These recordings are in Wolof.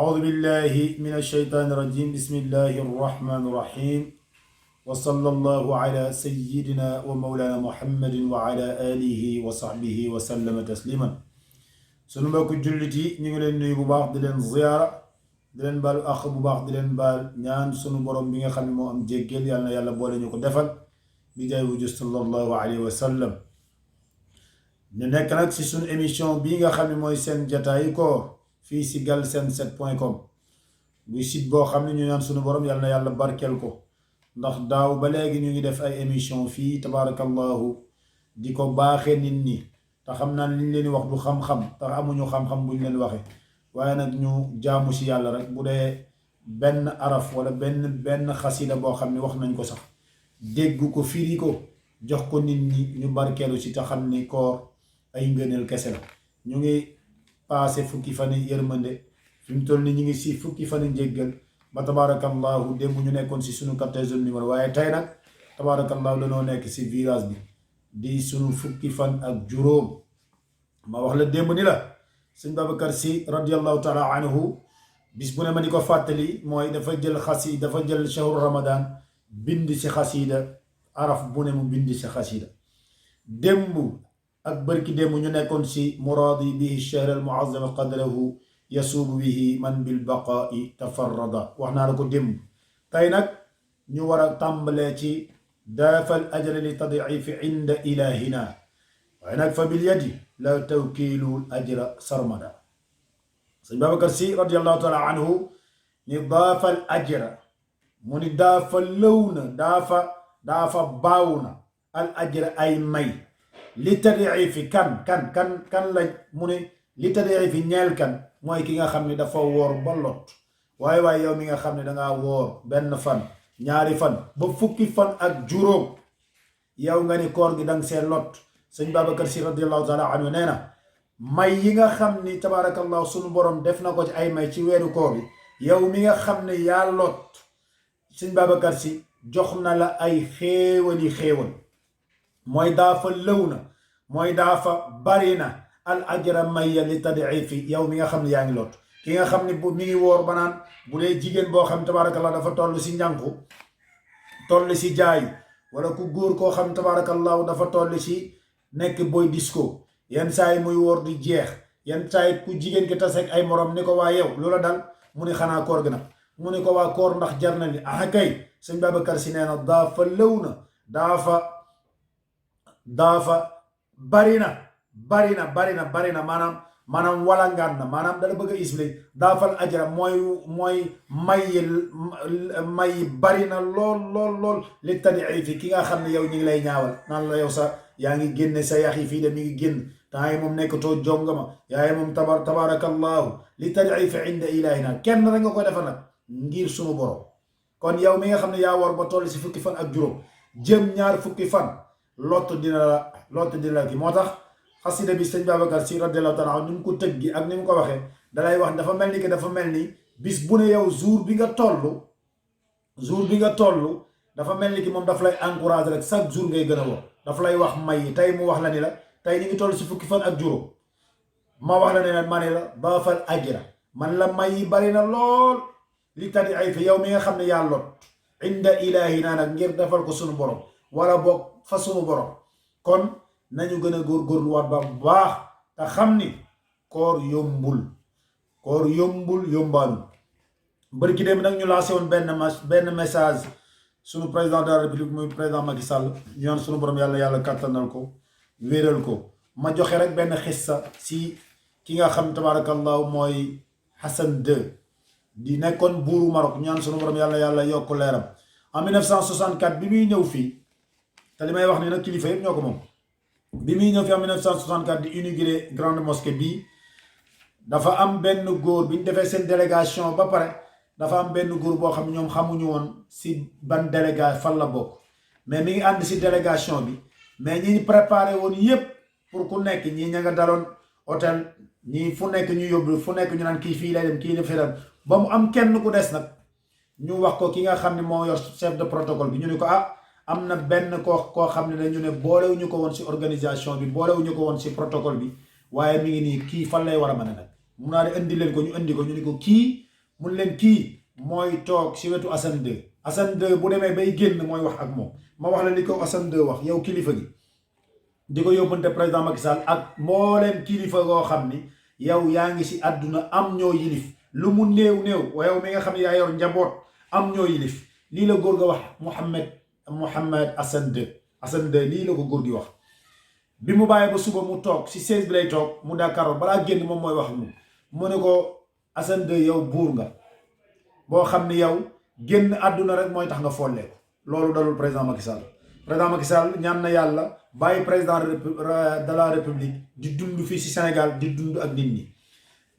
أعوذ بالله من الشيطان الرجيم بسم الله الرحمن الرحيم وصلى الله على سيدنا ومولانا محمد وعلى آله وصحبه وسلم تسليما sunu mbokk jullit yi ñu ngi leen nuyu bu baax di leen ziyaara di leen baal àq bu baax di leen baal ñaan sunu borom bi nga xam ne moo am jéggeel yàlla na yàlla boole ñu ko defal bi jaay wuju sallallahu alayhi wa sallam ñu nekk nag si sunu émission bii nga xam ne mooy seen jataayu koor fii si Galsen 7.com buy site boo xam ne ñu ñaan sunu borom yàlla na yàlla barkeel ko ndax daaw ba léegi ñu ngi def ay émission fii tabaarakallahu di ko baaxee nit ñi te xam naa li ñu leen di wax du xam-xam te amuñu xam-xam bu ñu leen waxee waaye nag ñu jaamu si yàlla rek bu dee benn araf wala benn xasida boo xam ne wax nañ ko sax dégg ko firi ko jox ko nit ñi ñu barkeelu si te xam ni koor ay ngëneel kese la ñu ngi passé fukki fan yërmande fi mu toll ni ñu ngi si fukki fan njéggal ba tabaarakallahu démb ñu nekkoon si sunu 14e numéro waaye tey nag tabaarakallahu dañoo nekk si virage bi di sunu fukki fan ak juróom ma wax la démb ni la sëñ Babacar Sy radiallahu taala anhu bis bu ne ma di ko fàttali mooy dafa jël dafa jël shahru ramadan bind si xasida araf bu ne mu bind si xasida démb ak bërki démb ñu nekkoon si muraadi bihi shahr al muazzama qadrahu yasuubu bihi man bil baqaa'i tafarrada wax naa la ko démb tey nag ñu war a tàmbalee ci daafal ajra li tadiifi inda ilahina waaye nag fa bil yadi la tawkiilul ajra sarmada sëñ Babacar Sy radiallahu taala anhu ni daafal ajra mu ni daafa lëw na daafa baaw na al ajra ay may li tadiifi kan lañ mu ni li tadiifi ñeel kan mooy ki nga xam ne dafa woor ba lot waaye yow mi nga xam ne dangaa woor benn fan ñaari fan ba fukki fan ak juróom yow nga ni koor gi danga see lot sëñ Babacar Sy radiallahu taala anhu nee na may yi nga xam ni tabaarakallahu sunu borom def na ko ci ay may ci weeru koor bi yow mi nga xam ne yaa lot sëñ Babacar Sy jox na la ay xéewal mooy daafa lëw na mooy daafa bari na al ajra maya li tadiifi yow mi nga xam ne yaa ngi lot ki nga xam ne bu mi ngi woor ba naan bu dee jigéen boo xam tabaarakallah dafa toll si njànku toll si jaay wala ku góor koo xam tabaarakallahu dafa toll si nekk boy disco yenn saa yi muy woor di jeex yenn saa yi ku jigéen ki taseeg ay morom ni ko waa yow loola dal mu ni xanaa koor gi nag mu ni ko waa koor ndax jar na li ah kay sëñ Babacar Sy nee na daafa lëw na daafa bari na maanaam walangaan na maanaam dala bëgg a expliquer daafal ajra mooy may bari na lool li tadiifi ki nga xam ne yow ñu ngi lay ñaawal naan la yow sa yaa ngi génne sa yax yi fii de mi ngi génn temps yi moom nekkatoo jongama yaay moom tabaarakallahu li tadiifi inda ilahina kenn rek nga koy defa nag ngir sunu borom kon yow mi nga xam ne yaa war ba toll si fukki fan ak juróom jëm ñaar fukki fan lott dina la ki moo tax xasida bi sëñ Babacar Sy radiallahu taala ni mu ko tëgg gi ak ni mu ko waxee dalay wax dafa mel ni bis bu ne yow jour bi nga toll dafa mel ni ki moom daf lay encourager rek chaque jour ngay gën a wax dafa lay wax may yi tey mu wax la ni la tey ni ngi toll si fukki fan ak juróom ma wax la ne ma ne la daafal ajra man la may yi bari na lool li tadiifi yow mi nga xam ne yaa lot inda ilahina nag ngir defal ko sunu borom wala boog fa sunu borom kon nañu gën a góorgóorluwaat ba bu baax te xam ni koor yombaalu bërki dem nag ñu lancé woon benn message sunu président de la république muy président Macky Sall ñu naan sunu borom yàlla kàttanal ko wéeral ko ma joxe rek benn xissa si ki nga xam tabaarakallahu mooy Hassan II di nekkoon buuru Maroc ñu naan sunu borom yàlla yokk leeram en 1964 bi muy ñëw fii te li may wax ni nag kilifa yëpp ñoo ko moom bi muy ñëw fi en 1964 di inauguré grande mosquée bii dafa am benn góor bi ñu defee seen délégation ba pare dafa am benn góor boo xam ne ñoom xamuñu woon si ban délégation fan la bokk mais mi ngi ànd si délégation bi mais ñi préparé woon yépp pour ku nekk ñii ña nga daloon hôtel ñii fu nekk ñu yóbbu fu nekk ñu naan kii fii lay dem kii la fi dem ba mu am kenn ku des nag ñu wax ko ki nga xam ne moo yor chef de protocole bi ñu ne ko am na benn koo xam ne dañu ne boolewuñu ko woon si organisation bi boolewuñu ko woon si protocole bi waaye mi ngi nii kii fan lay war a mën a nag mun naa ne indi leen ko ñu indi ko ñu ni ko kii mun leen kii mooy toog si wetu Assane 2 Assane 2 bu demee bay génn mooy wax ak moom. ma wax la li ko Assane 2 wax yow kilifa gi di ko yóbbante président Macky Sall ak mbooleem kilifa goo xam ni yow yaa ngi si àdduna am ñoo yilif lu mu néew yow mi nga xam ne yaa yor njaboot am ñoo yilif lii la góor ga wax Mohamed Assane 2 lii la ko góor gi wax. bi mu bàyyee ba suba mu toog si 16 bi lay toog mu Dakar balaa génn moom mooy wax ak moom mu ne ko Assane 2 yow buur nga boo xam ni yow génn àdduna rek mooy tax nga folleeku loolu dalul président Macky Sall. président Macky Sall ñaan na yàlla bàyyi président de la république di dund fii si Sénégal di dund ak nit ñi.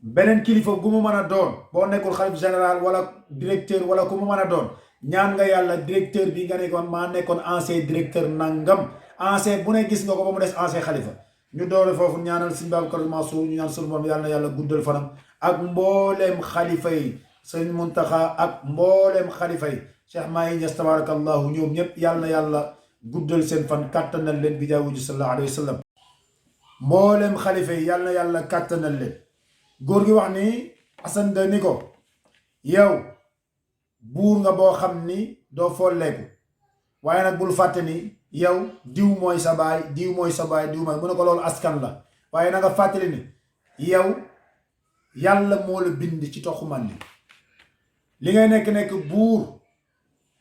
beneen kilifa gu mu mën a doon boo nekkul xalif général wala directeur wala ku mu mën a doon ñaan nga yàlla directeur bi nga nekkoon maa nekkoon ancien directeur nangam ancien bu ne gis nga ko ba mu des ancien xalifa. ñu doole foofu ñaanal Sëñ Babacar Mansour ñu ñaan sunu moom yàlla na yàlla guddal fanam ak mbooleem xalifa yi Sëñ Muntaxa ak mbooleem xalifa yi Cheikh Mahi Niass tabarakallahu ñoom ñëpp yàlla na yàlla guddal seen fan kàttanal leen bi jaawuji sallallahu alayhi wa sallam. mbooleem xalifa yi yàlla na yàlla kàttanal leen. góor gi wax ni Assane 2 ni ko yow buur nga boo xam ni doo folleeku waaye nag bul fàtte ni yow diw mooy sa baay diw mooy sa baay diw mooy mu ne ko loolu askan la waaye na nga fàttali ni yow yàlla moo la bind ci toxu màndi li ngay nekk buur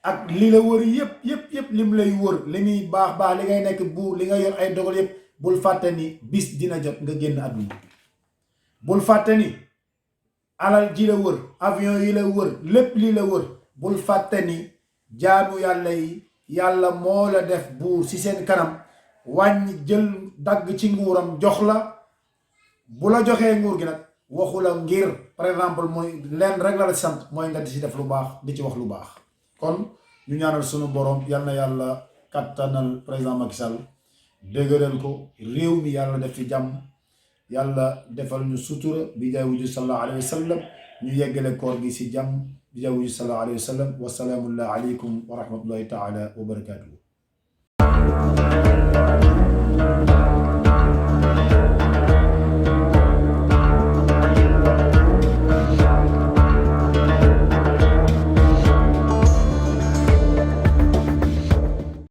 ak li la wër yëpp lim lay wër li muy baax li ngay nekk buur li nga yor ay dogal yëpp bul fàtte ni bis dina jot nga génn àdduna. bul fàtte ni alal ji la wër avion yi la wër lépp li la wër bul fàtte ni jaamu yàlla yi yàlla moo la def buur ci seen kanam wàññi jël dagg ci nguuram jox la bu la joxee nguur gi nag waxu la ngir par exemple mooy leen rek la sant mooy nga di ci def lu baax di ci wax lu baax. kon ñu ñaanal sunu borom yal na yàlla kattanal président Macky Sall dëgëral ko réew mi yàlla def ci jàmm. yàlla defal ñu sutura bi jaay wuju sallallahu alayhi wa sallam ñu yeggale koor gi si jàmm bi jaay wuju sallallahu alayhi wa sallam wa salaamu aleykum wa rahmatullahi taala wa barakatuhu